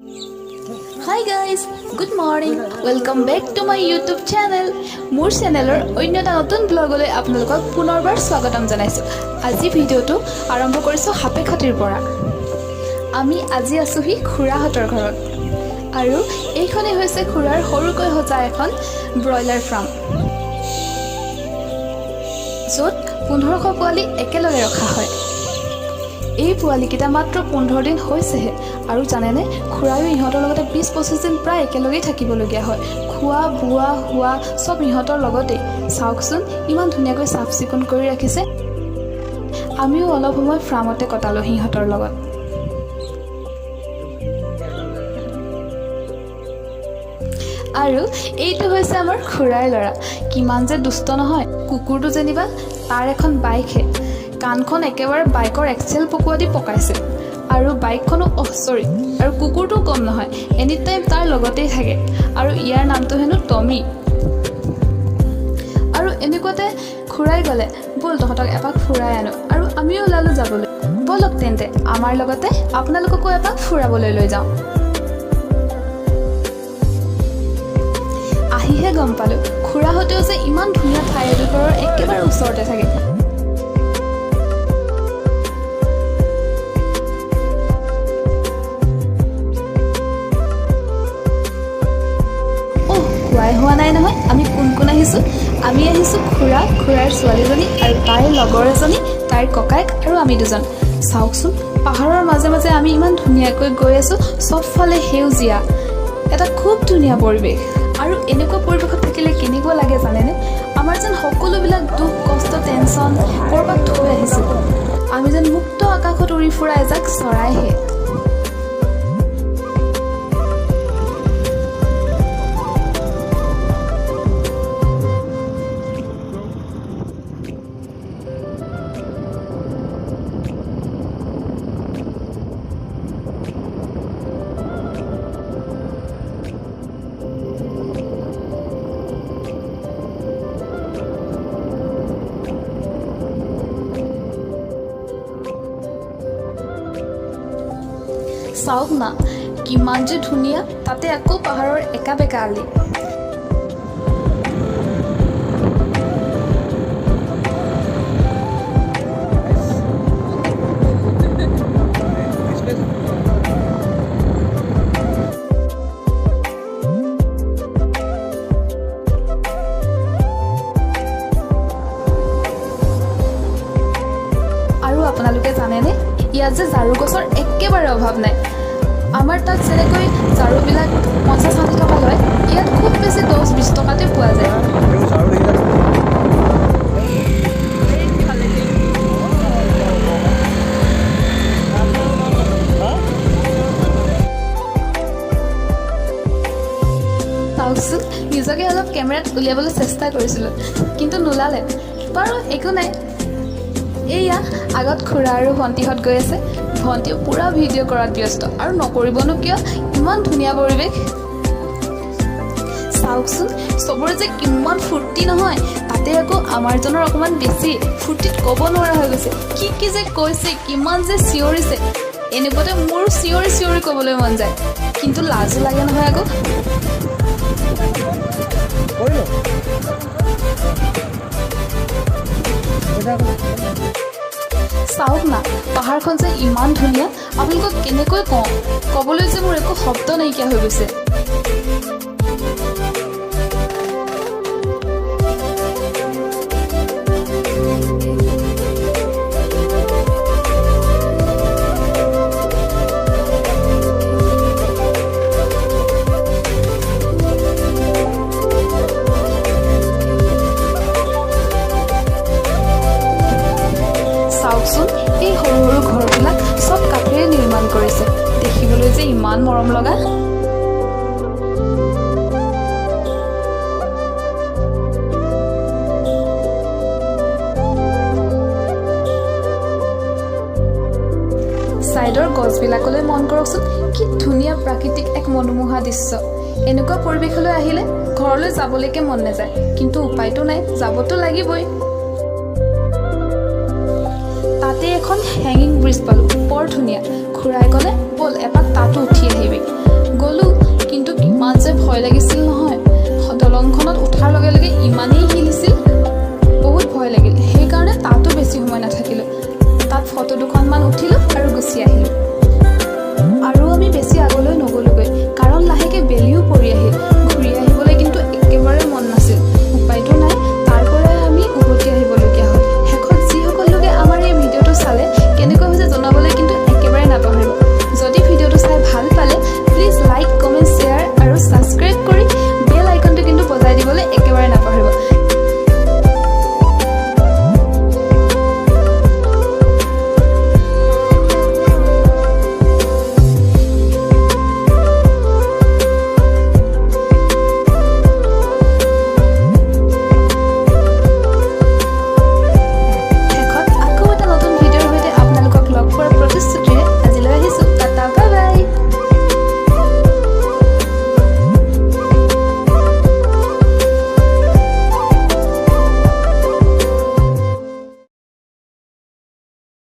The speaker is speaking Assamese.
Hi guys, good morning. Welcome back to my YouTube channel. মোৰ চেনেলৰ অন্য এটা নতুন ব্লগলৈ আপোনালোকক পুনৰবাৰ স্বাগতম জনাইছোঁ। আজি ভিডিঅ'টো আৰম্ভ কৰিছোঁ সাপেখাতিৰ পৰা। আমি আজি আছোহি খুৰাহঁতৰ ঘৰত আৰু এইখনেই হৈছে খুৰাৰ সৰুকৈ সজা এখন ব্ৰইলাৰ ফাৰ্ম, য'ত 1500 পোৱালি একেলগে ৰখা হয়। এই পোৱালিকেইটা মাত্ৰ 15 দিন হৈছেহে। আৰু জানেনে, খুৰায়ো ইহঁতৰ লগতে 20-25 দিন প্ৰায় একেলগেই থাকিবলগীয়া হয়। খোৱা বোৱা শোৱা চব ইহঁতৰ লগতেই। চাওকচোন, ইমান ধুনীয়াকৈ চাফ চিকুণ কৰি ৰাখিছে। আমিও অলপ সময় ফাৰ্মতে কটালোঁ সিহঁতৰ লগত। আৰু এইটো হৈছে আমাৰ খুৰাৰ ল'ৰা। কিমান যে দুষ্ট নহয়! কুকুৰটো যেনিবা তাৰ এখন বাইকহে। কাণখন একেবাৰে বাইকৰ এক্সেল পকোৱা দি পকাইছে। আৰু বাইকখনো, অহ চৰি, আৰু কুকুৰটোও কম নহয়, এনি টাইম তাৰ লগতেই থাকে। আৰু ইয়াৰ নামটো হেনো টমি। আৰু এনেকুৱাতে খুৰাই ক'লে, "ব'ল, তহঁতক এপাক ফুৰাই আনো।" আৰু আমিও ওলালোঁ যাবলৈ। ব'লক তেন্তে, আমাৰ লগতে আপোনালোককো এপাক ফুৰাবলৈ লৈ যাওঁ। আহিহে গম পালোঁ, খুৰাহঁতেও যে ইমান ধুনীয়া ঠাই এডোখৰৰ একেবাৰে ওচৰতে থাকে। অহ, কোৱাই হোৱা নাই নহয় আমি কোন কোন আহিছোঁ। আমি আহিছোঁ খুৰা, খুৰাৰ ছোৱালীজনী আৰু তাইৰ লগৰ এজনী, তাইৰ ককায়েক আৰু আমি দুজন। চাওকচোন, পাহাৰৰ মাজে মাজে আমি ইমান ধুনীয়াকৈ গৈ আছোঁ। চবফালে সেউজীয়া, এটা খুব ধুনীয়া পৰিৱেশ। আৰু এনেকুৱা পৰিৱেশত থাকিলে কেনেকুৱা লাগে জানেনে? আমাৰ যেন সকলোবিলাক দুখ কষ্ট টেনশ্যন ক'ৰবাত থৈ আহিছোঁ। আমি যেন মুক্ত আকাশত উৰি ফুৰা এজাক চৰাইহে। চাওক না, কিমান যে ধুনীয়া! তাতে আকৌ পাহাৰৰ একা বেকা আলি। আৰু আপোনালোকে জানেনে, ইয়াত যে ঝাৰু গছৰ একেবাৰে অভাৱ নাই। আমাৰ তাত যেনেকৈ ঝাৰুবিলাক 50-60 টকা লয়, ইয়াত খুব বেছি 10-20 টকাতে পোৱা যায়। এইবোৰ ঝাৰু দেখিছা? চাওকচোন, নিজকে অলপ কেমেৰাত উলিয়াবলৈ চেষ্টা কৰিছিলোঁ, কিন্তু নোলালে। বাৰু, একো নাই। এইয়া আগত খুৰা আৰু ভণ্টিহঁত গৈ আছে। ভণ্টিও পূৰা ভিডিঅ' কৰাত ব্যস্ত। আৰু নকৰিবনো কিয়, ইমান ধুনীয়া পৰিৱেশ! চাওকচোন, চবৰে যে কিমান ফূৰ্তি নহয়! তাতে আকৌ আমাৰজনৰ অকণমান বেছি ফূৰ্তিত ক'ব নোৱাৰা হৈ গৈছে। কি কি যে কৈছে, কিমান যে চিঞৰিছে! এনেকুৱাতে মোৰো চিঞৰি চিঞৰি ক'বলৈ মন যায়, কিন্তু লাজো লাগে নহয় আকৌ। কৰিলো পইচা। চাওক না, পাহাৰখন যে ইমান ধুনীয়া, আপোনালোকক কেনেকৈ কওঁ! ক'বলৈ যে মোৰ একো শব্দ নাইকিয়া হৈ গৈছে। চাওকচোন, এই সৰু সৰু ঘৰবিলাক চব কাঠেৰে নিৰ্মাণ কৰিছে। দেখিবলৈ যে ইমান মৰম লগা! ছাইডৰ গছবিলাকলৈ মন কৰকচোন, কি ধুনীয়া প্ৰাকৃতিক এক মনোমোহা দৃশ্য! এনেকুৱা পৰিৱেশলৈ আহিলে ঘৰলৈ যাবলৈকে মন নাযায়, কিন্তু উপায়তো নাই, যাবতো লাগিবই। তাতে এখন হেঙিং ব্ৰিজ পালোঁ, বৰ ধুনীয়া। খুৰাই ক'লে, "ব'ল, এপাক